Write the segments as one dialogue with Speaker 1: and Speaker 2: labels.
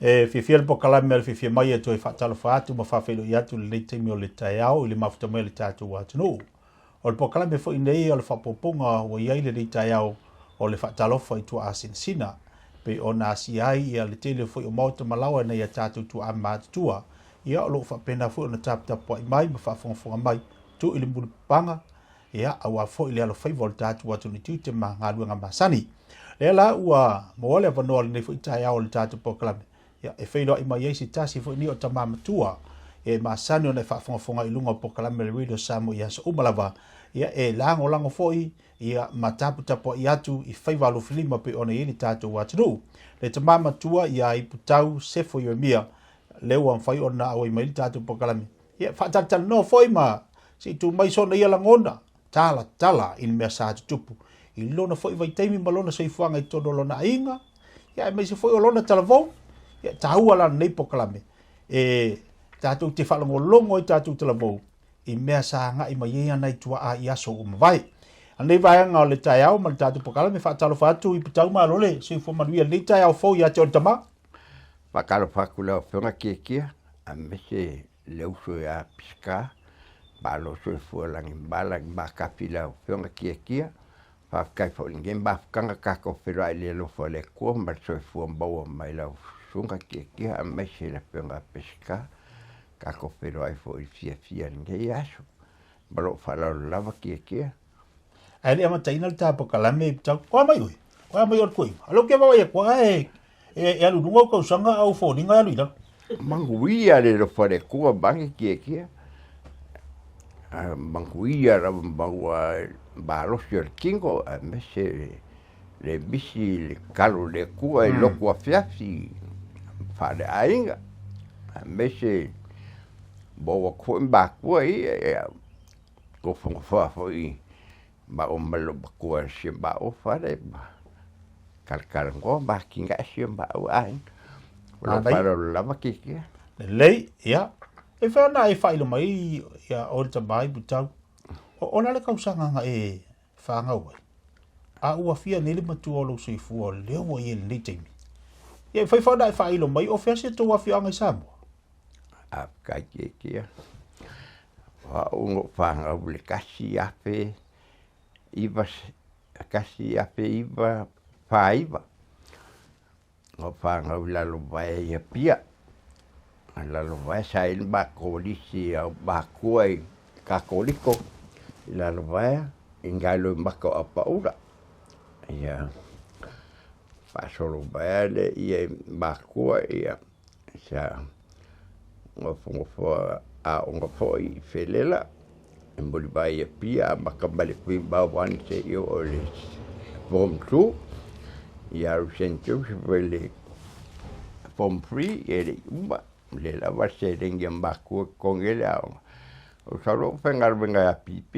Speaker 1: E fiafia le polokalame a le fiafia mai e toe faatalofa atu ma faafeiloai atu i lenei taimi o le taeao i le mafuta mai o le tatou atunuu. O le polokalame foi nei o le faaopoopoga ua i ai lenei taeao o le faatalofa i tuaa sinasina, pei ona asia ai ia le tele foi o maota ma laoa i nai a tatou tuaa matutua. Ia o lo o faapena foi ona taputapuai mai ma faafogafoga mai, tuu i le mulipapaga, ia aua foi le alofaiva o le tatou atunuu i tiute ma galuega masani. Lea la ua maua le avanoa o lenei foi taeao o le tatou polokalame, ia e feiloai mai ai se tasi foi nei o tama matua e masani ona e faafogafoga i luga o polokalame a le Radio Samoa i aso uma lava, ia e lagolago foi ia ma taputapuai atu i faiva alofilima pei ona i ai le tatou atunuu. Le tama matua ia Iputau Sefo Ieremia, lea ua mafai ona auai mai le tatou polokalame. Ia faatalatalanoa foi ma se i tuu mai sona ia lagona, talatala i le mea sa tutupu i lona foi vaitaimi ma lona soifuaga i totonu o lona aiga, ia aemaise foi o lona talavou. Ia taua la lenei polokalame e tatou te faalogologo ai tatou talavou i mea sa agai mai ai ana i tuaa i aso ua mavae. A lenei vaega o le taeao ma le tatou polokalame, faatalofa atu i Putau Malo le soifua manuia lenei taeao fou ia te oe le tama.
Speaker 2: Faatalofa atu i lau Afioga Tiatia, aemaise le uso ia Pisika, malo soifua lagi ma lagi matafi i lau Afioga Tiatia. Faafetai foi i lenei mafutaga tatou feiloai i le alofa o le Atua ma le soifua maua mai lau Susuga Tiatia aemaise le Afioga Pisika. Tatou feiloai foi i le fiafia i lenei aso. Ma lou faaaloalo lava Tiatia.
Speaker 1: Ae le amataina le ta polokalame i Putau. Koa mai oe. Koa mai o le koiga. Alo ke vaai atu ae e alu i luga o tausaga a o foliga e alu i lalo.
Speaker 2: Manuia le alofa o le Atua mange kiekie. Manuia lava maua malosi o le tino aemaise le misi le tatalo i le Atua i lotu afiafi faaleaiga aemaise maua atu foi matua ia nofonofo foi maua ma lou matua si o maua fale ma talatalanoa ma atinae si o maua aiga. O lou faaaloalo lava Kiki.
Speaker 1: Lelei, ia. E whea na e whailo mai ia oe le tama i Putau. O la le tausaga na e whangau ai. A ua fia nei le matua o lou soifua o lea ua i ai i lenei taimi. Ia e whai whana e whailo mai o whea se tō awhianga i Samoa.
Speaker 2: A kai kiekie. O au no whangau le 1949. O whangau i lalo wae i Apia. Lalo wae sa i le makolisi au makua i Kakoliko i lalo wae i ngai maka o Apaula. Ia faasolo mai le ia i makua ia sa nofonofo aoga foi i Felela e muliwai i Apia amata mai le 3 seia oo i le Form 2. Ia alu i Saint Joseph i le Form 3 e le i uma lea lava le seleni a matua e totogi ai le aoga. O sau loa faigaluega ia PP,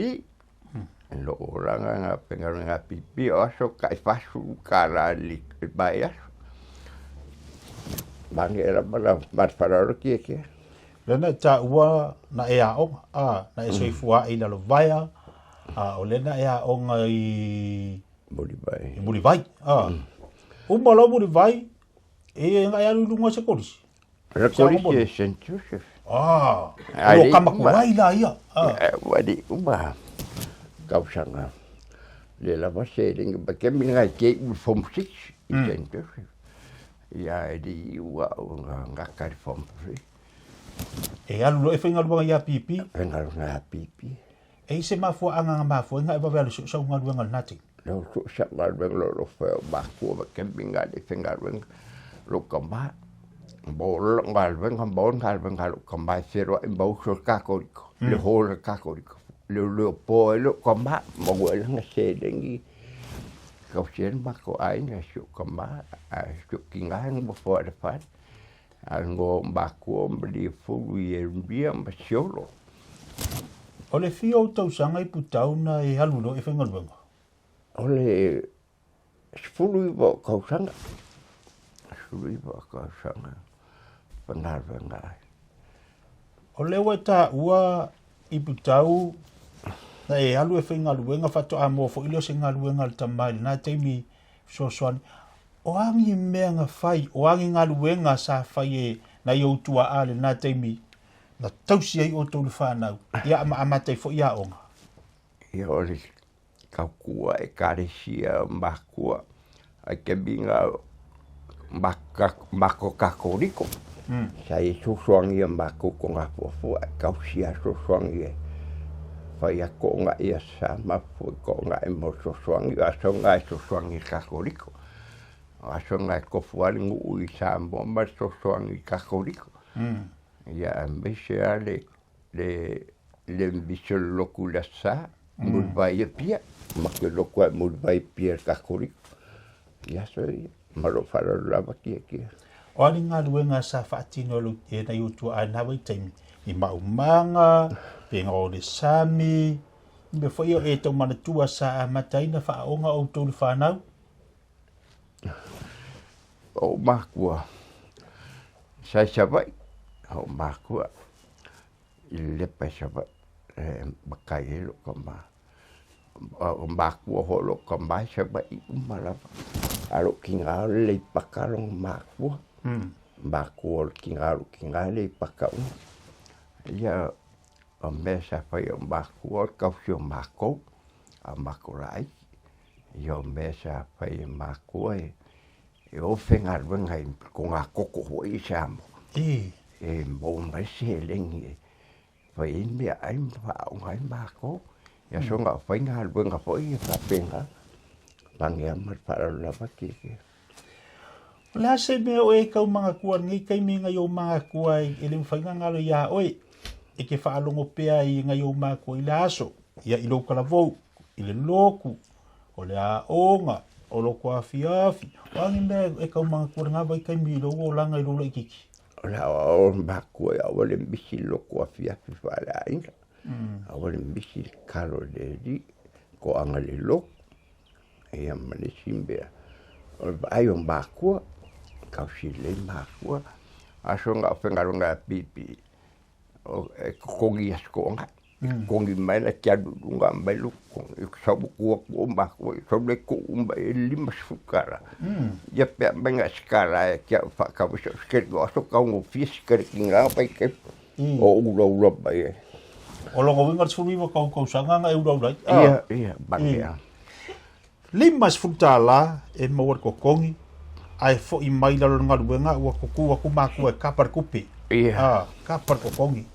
Speaker 2: lou olaga na faigaluega ia PP o aso tai $40 i le vaiaso. Mange lava la ma le faaaloalo Tietie.
Speaker 1: Lea na e taua na e aoga, a, na e soifua ae i Lalovaea, a, o lea na e aoga i
Speaker 2: Mulivai.
Speaker 1: I Mulivai, a. Uma loa Mulivai, e na e alu i luga o se kolisi.
Speaker 2: Le kolisi e St. Joseph.
Speaker 1: Ah, o lo kamakuai la ia.
Speaker 2: Ah. Ua li uma tausaga le lava seleni ma kemi ngai te i form 6 i St. Joseph. Ia e li ua o ngā kari form 3.
Speaker 1: E alu loa e faigaluega ia PP.
Speaker 2: Faigaluega ia PP.
Speaker 1: E i se mafuaanga nga mafua ai nga e vave alu soo sau galuega lena taimi.
Speaker 2: Leo soo sau galuega lo lo fai o makua ma kemi nga le faigaluega lo kama. Mo lo galuega mo galuega lo kama e feloai ma uso le Katoriko, le ho le Katoriko. Le leo po ai lo kama mo ua langa seleni tausi ai le matou aiga si ou tama ae si ou tina e nofo ai i le fale. Ae no makua ma liafulu i Eremia ma Siolo.
Speaker 1: O le fia o tausaga i Putau na e alu loa e faigaluega?
Speaker 2: O le 19 o tausaga. 19 o tausaga faigaluega ai.
Speaker 1: O lea ua e taua i Putau na e alu e faigaluega faatoa maua foi lea o se galuega a le tama i lena taimi fesoasoani. O a ni mea na fai, o a ni galuega sa fai e nai ou tuaa i lena taimi na tausi ai outou le fanau, ia ma amata ai foi aoga?
Speaker 2: Ia o le kaukua ekalesia o makua ai taimi na makou Kakoliko sa i ai fesoasoani ia makou Togafuafua e tausi lava fesoasoani e fai atu o ogaʻi ia sa ma toagaʻi mo fesoasoani o aso na e fesoasoani i le Kakoliko. O aso na e tofu lava le nuu i Samoa ma le fesoasoani i Kakoliko. Ia aemaise lava le le le misi o le lotu i le Aso Sa, Mulivai i Apia. Matou lotu lava i Mulivai i Apia i le Kakoliko i aso ia. Ma lou faaaloalo lava Tiatia.
Speaker 1: O a ni galuega sa faatino e nai ou tuaa i lena vaitaimi? I maumaga, pega o le sami, i mea foi ia e tau manatua sa amata ai na faaoga outou le fanau?
Speaker 2: O ou makua sa i Savaii, o ou makua i Lelepa i Savaii e matai ai lou tama. O makua foi o lou tama i Savaii uma lava. A o lou tina o le Aleipata lona makua. Makua o le tina o lou tina e Aleipata uma. Ia o mea sa fai e ou makua o le tausi o makou, a o makou laiti. Ia o mea sa fai e makua e o faigaluega i togatogo foi i Samoa. E maua mai seleni e fai ai meaai ma faaaoga ai matou. Ia soona o fai galuega foi ia faapena. Pane lava ma le faaaloalo lava Tietie.
Speaker 1: O le a se mea o e tau manatua i lenei taimi nai ou manatua e le mafai ona galo iā oe, e te faalogo pea i nai ou matua i le aso, ia i lou talavou, i le lotu, o le aoga, o loko afiafi. O a ni mea e tau manatua i lena vaitaimi i lou olaga i lou laitiiti?
Speaker 2: O le aoao o matua aua le misi i loko afiafi faaleaiga. Aua le misi i le kalo i le alii, toaga i le lotu. Ia ma le isi mea, o le vaai o makua, tausi lelei makua. Aso na o faigaluega ia piipii, e totogi i aso toaga. E totogi mai la e te alu i luga aumai lou totogi. Ou te sau ou tu atu o makua, sau le tuu mai ai le 50 tala. Ia pe aumai na o se tala ia te au e faatau ai sou sikeli, o aso taugofie sikeli i na vaitaimi. O ulaula mai ai.
Speaker 1: O lona uiga le 19 tau tausaga na e ulaula ai.
Speaker 2: Ia, ia, mange lava.
Speaker 1: $50 e maua le totogi, ae foi mai lalo i le galuega ua tutu atu matua e kapa le tupe.
Speaker 2: Ia.
Speaker 1: Kapa le totogi.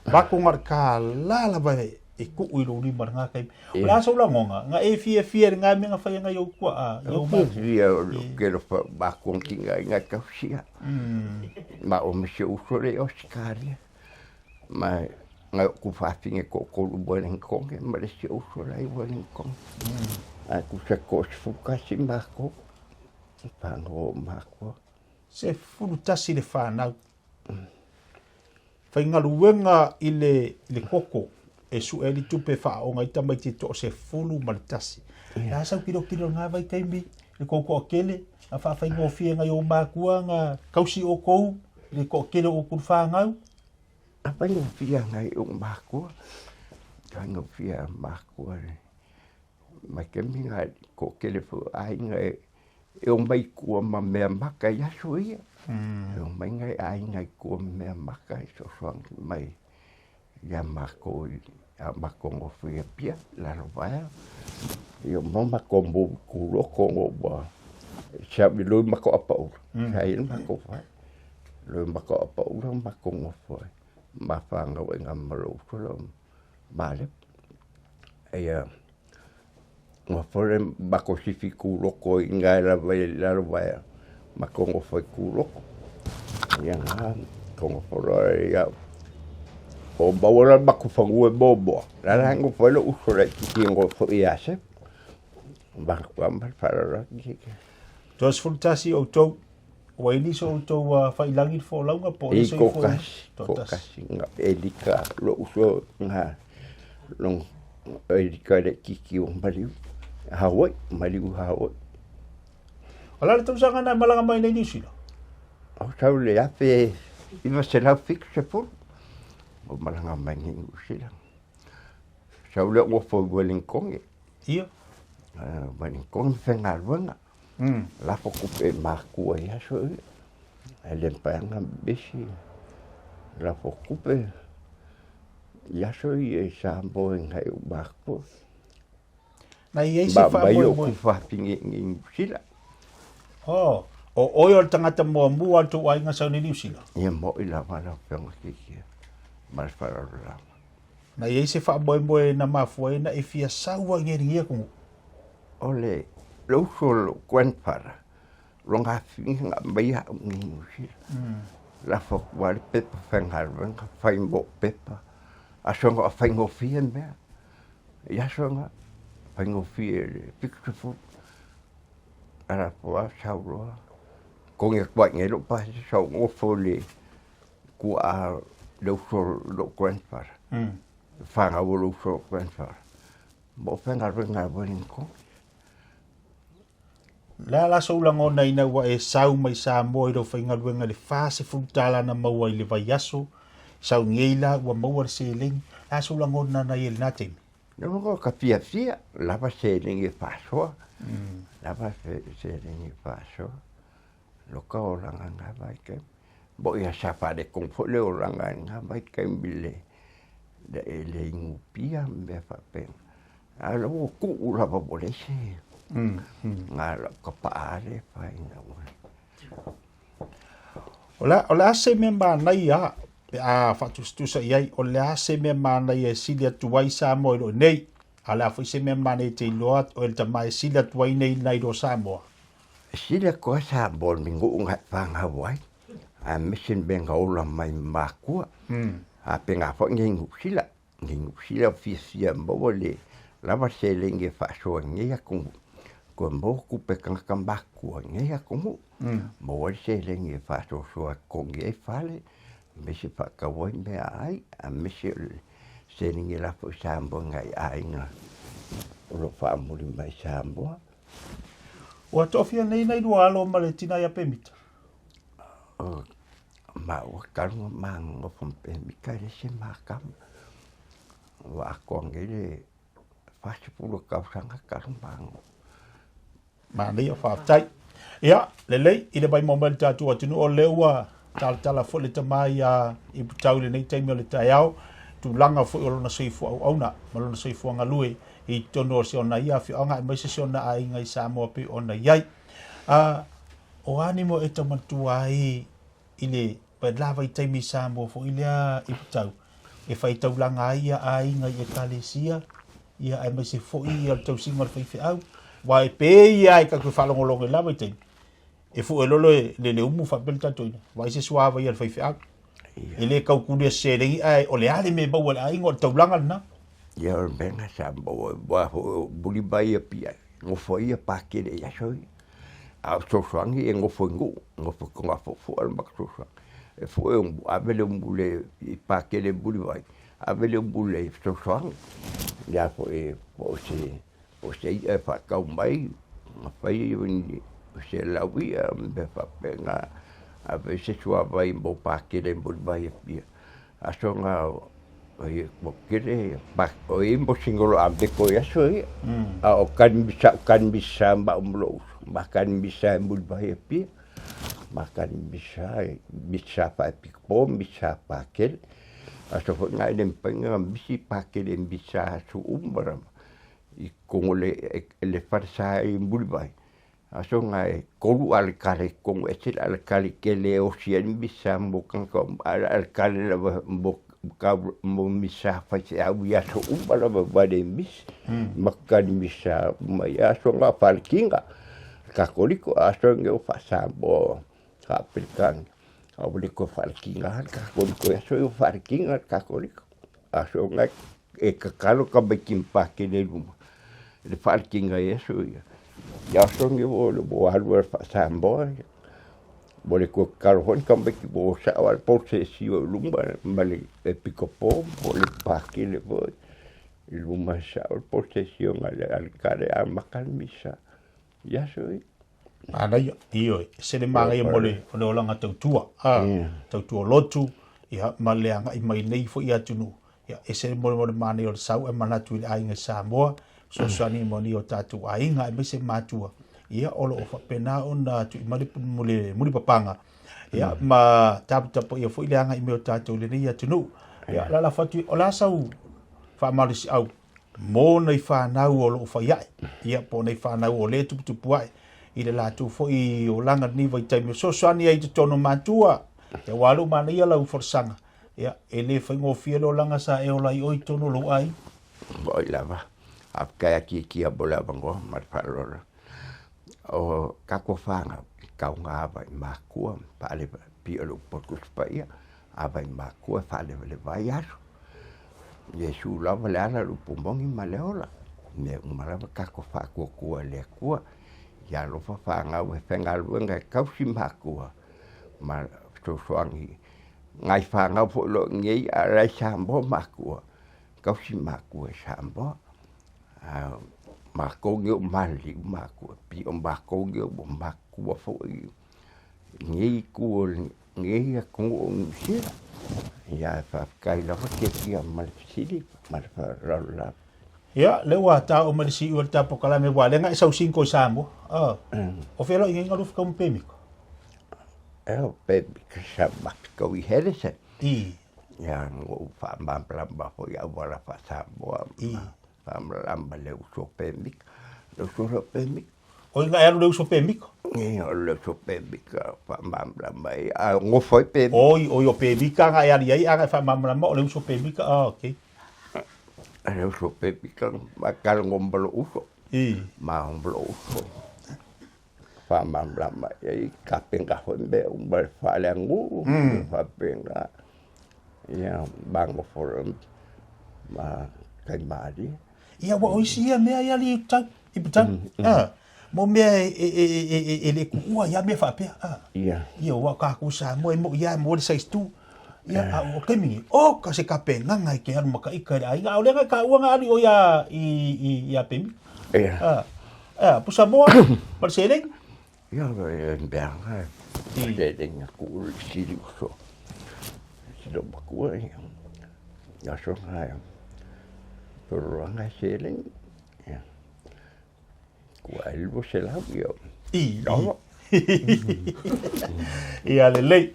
Speaker 1: Vaku na o le $1 lava e tuu i lou lima i lena taimi. O le a sou lagona? Na e fiafia i lena mea na fai e nai ou tuaa?
Speaker 2: I ou matua? Fiafia o le tele o matua na tausia. Ma o ma si ou uso lea i Ausetalia. Ma nai o'u tuafafine e toatolu i Wellington ma le isi uso la e i Wellington. Ae tusa 11 matou, fanau o ou matua.
Speaker 1: 11 le fanau. Faigaluega i le, i le koko e sue ai le tupe e faaaoga ai tamaiti e 11. O le a sau tilotilo i lena vaitaimi i le tou toatele, na faafaigofie nai ou matua na tausi outou i le toatele o outou fanau?
Speaker 2: A faigofie nai ou matua, faigofie matua le mai taimi na toatele foi o aiga e omai i tua ma mea maka i aso ia. E omai nai aiga i tua ma mea maka e fesoasoani mai ia matou i a matou nofo i Apia, Lalovaea. Ia ma matou movi kūloko ona ua siaʻu i loi matou apaula, sa i ai le matou fale. Loi matou apaula ma matou nofo ai ma fanau ai ma lou uso lea o Malepo. Ia nofo lea matou sifi kūloko i ina lava i Lalovaea, matou nofo ai kūloko. Ia na, matou nofo loa ia, o maua loa le matou fanua e muamua, la la e nofo ai lou uso laitiiti e nofo ia Sefu. Ma le faaaloalo atu.
Speaker 1: 31 outou, ua i nisi o outou ua faiilagi le folauga po o le
Speaker 2: I toatasi, toatasi, na Elika, lou uso na, long, Elika laitiiti ua maliu, Hawaii, maliu i Hawaii.
Speaker 1: O le a le tausaga na e malaga mai nei Niu Sila?
Speaker 2: O sau le 1970, ua malaga mai nei Niu Sila. Sau lea ua nofo i Wellington.
Speaker 1: Ia.
Speaker 2: Wellington faigaluega. Lafo tupe i makua i aso ia. E le mafai ona misi lafo tupe i aso ia i Samoa i nai ou makua.
Speaker 1: Na i ai se
Speaker 2: Ma mai o
Speaker 1: faamoemoe.
Speaker 2: ku fafine i Niu Sila.
Speaker 1: Oh, o oe o le tagata muamua o le tou aiga sau nei Niu Sila?
Speaker 2: Ia mo'i lava lau Afioga Kikia ma le faaaloalo lava.
Speaker 1: Na i ai se faamoemoe na mafua ai na e fia sau ai nei lenei atunuu?
Speaker 2: O le le uso o lou grandfather, lona afifina na aumai au i Niu Sila. Lafo atu lava le pepa faigaluega, fai mo pepa, aso na faigofie mea. I aso na, faigofie le 70, ala po a sau loa, togi atu lava i inei lou pasese sau nofo i le tuaa le uso o lou grandfather, le fanau a lou uso o lou grandfather. Ma ou faigaluega ai Wellington.
Speaker 1: O le a la sou lagona ina ua e sau mai Samoa i lou faigaluega i le $40 na maua i le vaiaso, sau nei la ua maua le seleni, o le a sou lagona na i ai i lena taimi?
Speaker 2: Lagona ka fiafia, lava seleni e faasoa, lava seleni e faasoa, loka olaga i lena vaitaimi. Moʻi a sa faaletonu foi le olaga i lena vaitaimi i le inu pia ma mea faapena. A o lea ua tuu lava ua leai se na lau tapaa lea e fai ina ua.
Speaker 1: O le, o le a se mea manaia pe a faatusatusa i ai, o le a se mea manaia e sili atu ai Samoa i lo nei, a o le a foi se mea manaia e te iloa o le tama e sili atu ai nei nai lo Samoa?
Speaker 2: E sili atu ai Samoa i le nuu na e fanau ai, aemaise le mea na ola mai ma matua. A pena foi nei Niu Sila. Nei Niu Sila fiafia maua le lava seleni e faasoa i nei atunuu, toe maua tupe tagata matutua i nei atunuu. Maua ai le seleni e faasoasoa e totogi ai fale, aemaise faatau ai meaai, aemaise o le seleni e lafo i Samoa i nai aiga o lo o faamuli mai i Samoa.
Speaker 1: Ua toafia nei nai lua alo ma le tina ia Pemita?
Speaker 2: Maua talu na ma nonofo ma Pemita e leai se ma tama. Ua atoa nei le 40 tausaga talu ma nonofo.
Speaker 1: Manaia, faafetai. Ia, lelei, i le vaimau mai le tatou atunuu, o lea ua talatala foi le tama ia Iputau i lenei taimi o le taeao, tulaga foi o lona soifua auauna ma lona soifua galue i totonu o si ona ia afioaga aemaise si ona aiga i Samoa pei ona i ai. O a ni mea e tau manatua ai i le la vaitaimi i Samoa foi lea Iputau, e faitaulaga ai ia aiga i ekalesia, ia aemaise foi ia le tausiga o le faifeau, aua e pei lava e tatou te faalogologo i la vaitaimi, e fue lolo e le le umu faapea le tatou ina, vaai se suavai a le faifeau. E le tau kulia seleni, ae o le a le mea e maua e le aiga, o le taulaga lena.
Speaker 2: Ia o le mea lena sa maua, aua foi o muli mai Apia, nofo ai ia Pakele i aso ia. A o fesoasoani e nofo i Nuu, nofo i Togafoofoo le matou fesoasoani. E fue ave le umu i Pakele i Mulivai, ave le umu i le fesoasoani. Lea foi po o se po o se i'a e faatau mai, ma fai o se laui'a ma mea faapena. Ave ai se suavai mo Pakele i Mulivai i Apia. Aso na ua tele o i ai mosigolo Ameko i aso ia. A o kani misa, o kani misa ma au ma lou uso, ma kani misa e Mulivai i Apia. Ma kani misa, misa faapitoa, misa Pakele. Aso foi na e le mafai ona misi Pakele i misa aso uma lava i totonu o le falesa i Mulivai. Aso na e tolu aletale i totonu, ese le aletale tele e osi ai le misa mo tagata uma, a o le aletale lava mo misa faifeau i aso uma lava aua e le misi. Ma kani misa uma i aso na Palekina, Katoliko, a aso nei o faa-Samoa, faa-Peretania. A ua le toe faalekina lava le Katoliko i aso ia ua faalekina le Katoliko. Aso na e tatalo tamaiti ma Pakele i luma i le faalekina i aso ia. Ia aso nei ua alu lava faa-Samoa ia. Ua le toe tatalo foi ni tamaiti ua o sao lava le polosesi i luma ma le epikopo po o le Pakele foi i luma sao le polosesi ona le aletale amata le misa i aso ia.
Speaker 1: Manaia, ioe, e se le manaia mo le, o le olaga tautua, a, tautua lotu, ia, ma le agai mai nei foi atunuu, ia, e se mo le manaia o le sau e manatu i le aiga i Samoa, fesoasoani mo ni o tatou aiga, aemaise matua, Ia, o lo o faapena ona tui mai le mulipapaga, ia, ma taputapuaia foi le agai mai o tatou i lenei atunuu. Ia, lalafo atu, o le a sau faamalosiau mo nai fanau o lo o fai ae, ia, po o nai fanau o lea e tuputupu ae i le latou foi olaga i lenei vaitaimi, o fesoasoani ai i totonu o matua, ia, aua o lea ua manaia lau folasaga, ia, e le faigofie le olaga sa e ola ai oe i totonu o lou aiga.
Speaker 2: Oi lava, faafetai atiatia mo le avanoa ma le faaaloalo. O tatou fanau, e tatau ona ava i matua, pei o le upu a le Tusi Paia, ava i matua e faalevaleva ai aso. Iesu lava le ala, le upu moni ma le ola. O mea uma lava tatou faatuatua i le Atua. Ia alofa fanau e faigaluega e tausi matua ma fesoasoani i nai fanau foi o lo o i inei a o la e i Samoa matua. Tausi matua i Samoa. A o matou nei ua maliliu matua, pei o matou nei ua matutua foi i nei itu o lenei atunuu o Niu Sila. Ia ae faafetai lava Kesia ma le fesili ma le faaaloalo lava.
Speaker 1: Ia, lea ua taoo mai le siu o le tapo kalame ua lea na e sau sinko i Samoa. Ah. O fea lo inga lufu kau pemiko?
Speaker 2: E o pemiko sa mafi kau i Henderson.
Speaker 1: I.
Speaker 2: Ia, na ou faamalamalama foi i auala faa-Samoa, faamalamalama le uso pemika. Le uso lea o pemika.
Speaker 1: Oi na e alu le uso pemika?
Speaker 2: Ia, o le uso pemika faamalamalama ai, a nofo ai pemika.
Speaker 1: Oi, oi o pemika na e ali ai, a na e faamalamalama o le uso pemika, ah, okay.
Speaker 2: Le uso pemika, ma talanoa ma lou uso.
Speaker 1: I.
Speaker 2: Ma ma lou uso. Faamalamalama i ai tapena foi mea uma e faaleaganuu faapena. Ia magofo ma taimalie.
Speaker 1: Ia ua o isi ia mea ia li tau i putau. Ah, mo mea e e e e e e le kuua ia mea faapea. Ah.
Speaker 2: Ia.
Speaker 1: Ia ua ka ku sa mo e mo ia mo le size 2. Ia a o taimi ni, o ka se kape nganga i ke alu ma ka ika i le aiga. A o le ka ua nga ali o ia i i i a pemi.
Speaker 2: Ia.
Speaker 1: Ah. Ah, pusa moa, ma le seleni.
Speaker 2: Ia, e mea nga, seleni a kuu le sili uso. Silo makua, ia. Aso nga, tololanga seleni. Ia. Kua e 200, ia.
Speaker 1: I, Ia lelei.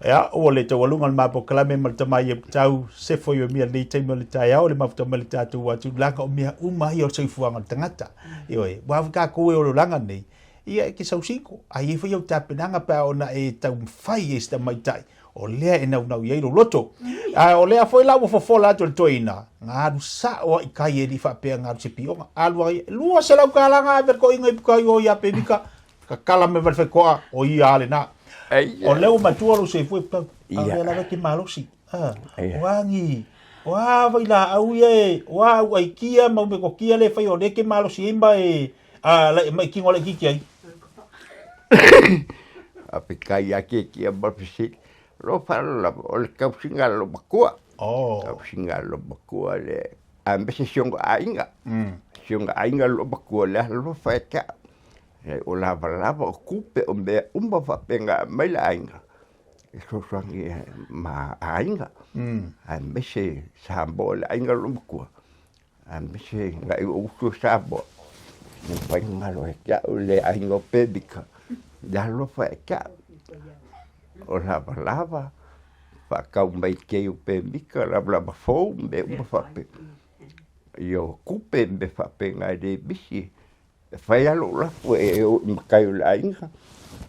Speaker 1: Ia, ua le taualuga le ma polokalame ma le tama ia tau sefo i o mea nei taimi o le taeao le mafuta mai le tatou atu laga o mea uma ia o le soifuaga o le tagata. Ioe, ua afu tatou e o le olaga nei, ia e ke sausiko, a i ai foi au tapenaga pe a ona e taumafai e se tamaitai, o lea e naunau i ai lou loto. A o lea foi la ua fofola atu e le toeaina, na alu sao ai i kai e le i faapea na alu se pioga. Alu ai, 200 tala na ave le toeaina i puka i o ia Pemika, tatala mai ma le faitoa, o ia lava lena. O lea ua matua lou soifua i puka, a o lea lava e te malosi. O a ni, o a vailaau ia e, o a au aikia ma metokia lea e fai o lea e te malosi ai ma e, a, ma e tino laitiiti ai.
Speaker 2: Faafetai ia Kekia ma le fesili. O lou faaaloalo lava, o le tausiga a lou matua.
Speaker 1: Oh.
Speaker 2: Tausiga a lou matua le aemaise si ona aiga. Si ona aiga lou matua le alolofa ia te au. O lavalava, o tupe, o mea uma faapena e aumai le aiga e fesoasoani ma aiga, aemaise Samoa le aiga lou matua, aemaise nai ou uso i Samoa, e mafai ona galo ia te au le aiga o Pemika, le alofa ia te au. O lavalava, faatau mai kei o Pemika, lavalava fou ma mea uma faapena. Ia o tupe ma mea faapena e le misi. E fai lava lou lafo e o i matai o le aiga,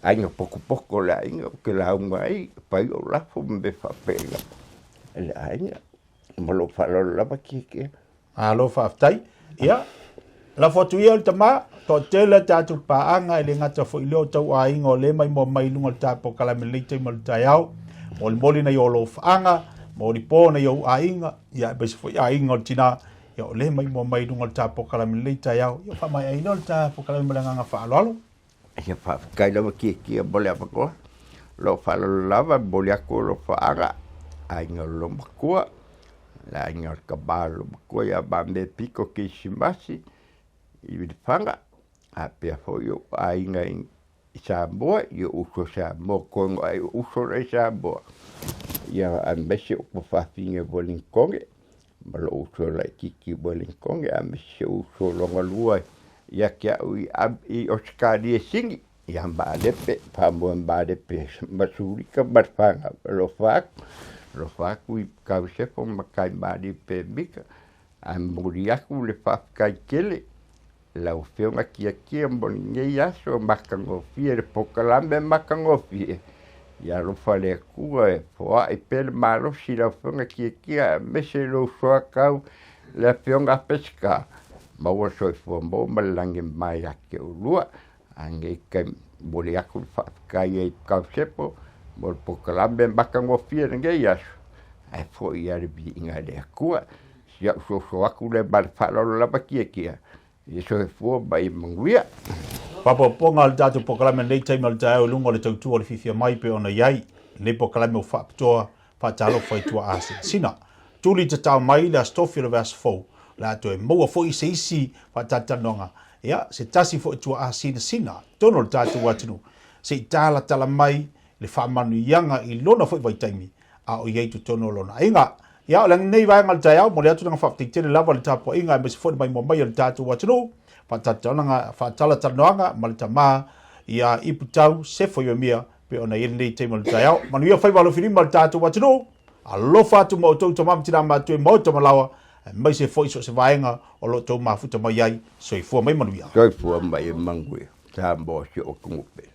Speaker 2: aiga potopoto o le aiga ou te lauga ai, fai lou lafo ma mea faapena i le aiga. Ma lou faaaloalo lava Tietie.
Speaker 1: Malo faafetai. Ia, lafo atu ia le tama, toatele a tatou paaga e le gata foi i lea o tau aiga o lea e maimoa mai i luga o le ta polokalame i lenei taimi o le taeao. Molimoli nai o alofaaga, molipo nai ou aiga, ia aemaise foi aiga o le tina Ia o lea maimoa mai i luga o le ta polokalame i lenei taeao. Ia faamaea ai lea o le ta polokalame ma le agaga faaaloalo.
Speaker 2: Ia faafetai lava Tietie mo le avanoa. O lou faaaloalo lava e momoli atu alofaaga, aiga o lou matua, le aiga o le tama o lou matua ia Mame Pito Kerisimasi i Lefaga, faapea foi ou aiga i i Samoa, i ou uso Samoa, koe ai ou uso la i Samoa. Ia aemaise ou fafine Wellingtone, ma lou uso laitiiti Wellingtone, aemaise si ou uso lona lua Ia te a'u i i Osekalia e sigi ia Malepe, faamoe Malepe ma Sulika ma le fanau, alofa atu, alofa atu i Kausefo ma Kaimalie Mika, ae momoli atu le faafetai tele i lau Afioga Tiatia mo lenei aso matagofie le polokalame matagofie. Ia alofa le Atua e foai pea le malosi i lau Afioga Tiatia aemaise lou soatau le Afioga a Peseta, maua le soifua maua ma le lagi e mama ia te oulua. A nei taimi, momoli atu le faafetai ai i Kaosepo mo le polokalame matagofie i lenei aso, ae foi lava le viiga i le Atua. Si au soso atu lea ma le faaaloalo lava Tiatia, ia soifua ma ia manuia.
Speaker 1: Faaopoopoga o le tatou polokalame i lenei taimi o le taeao i luga o le tautua o le fiafia mai pei ona i ai lenei polokalame ua faapitoa faatalofa i tuaa sinasina. Tuli tatao mai le Aso Tofi o le vaiaso fou, o le a toe maua foi se isi faatalatalanoaga, ia, se tasi foi tuaa sinasina i totonu o le tatou atunuu, se i talatala mai le faamanuiaga i lona foi vaitaimi a o i ai i totonu o lona aiga. Ia, o lenei vaega o le taeao, momoli atu lena faafetai tele lava i le tapuaiga aemaise foi le maimoa mai a le tatou atunuu, faatalatalanoaga ma le tama ia Iputau Sefo Ioemia pei ona i ai lenei taimi o le taeao. Manuia faiva alofilima o le tatou atunuu, alofa atu ma outou tama ma tina matutua i maota ma laoa, aemaise foi so o se vaega o lo o outou mafuta mai ai. Soifua mai manuia.
Speaker 2: Soifua mai manuia, Samoa si ou atunuu pele.